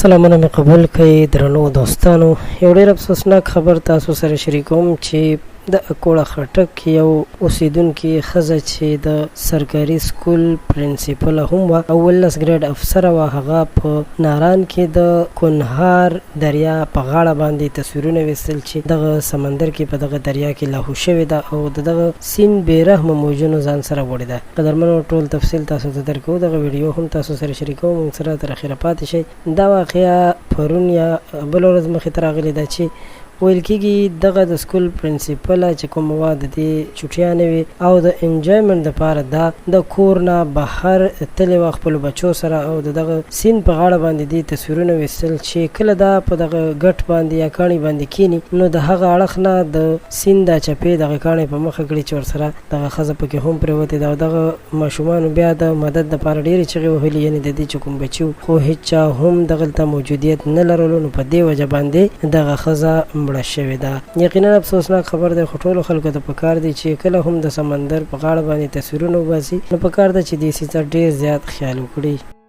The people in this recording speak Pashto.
سلامونه مې قبول کړئ درنو دوستانو. یو ډیر افسوسناک خبر تاسو سره شریکوم چې د اکوړه خټک یو اوسیدونکي ښځه چې د سرکاري سکول پرنسپله هم وه او 17 ګریډ افسره وه، هغه په ناران کې د کنهار دریا په غاړه باندې تصویرونه ویستل چې دغه سمندر کې په دغه دریا کې لاهو شوې ده او د دغه سیند بې رحمه موجونو ځان سره وړې ده. قدرمنو، ټول تفصیل تاسو ته درکوو، دغه ویډیو هم تاسو سره شریکوو، موږ سره تر اخیره پاتې شئ. دا واقعه پرون یا بله ورځ مخې ته راغلې ده چې ویل کیږي دغه د سکول پرنسپله چې کومه وه، د دې چوټیانې وې او د انجوایمنټ دپاره دا د کور نه بهر تلې وه خپلو بچو سره او د دغه سیند په غاړه باندې دې تصویرونه ویستل چې کله دا په دغه ګټ باندې یا کاڼي باندې کیني، نو د هغه اړخ نه د سیند دا چپې دغه کاڼی په مخه کړي چې ورسره دغه ښځه پکې هم پرېوتې ده او دغه ماشومانو بیا د مدد دپاره ډېرې چغې وهلي، یعنې د دې چې کوم بچي وو، خو هیچا هم دغلته موجودیت نه لرلو، نو په دې وجه باندې دغه ښځه مړه شوې ده. یقینا افسوسناک خبر دی، خو ټولو خلکو ته پکار دي چې کله هم د سمندر په غاړه باندې تصویرونه وباسي، نو پکار ده چې دې څیز ته ډېر زیات خیال وکړي.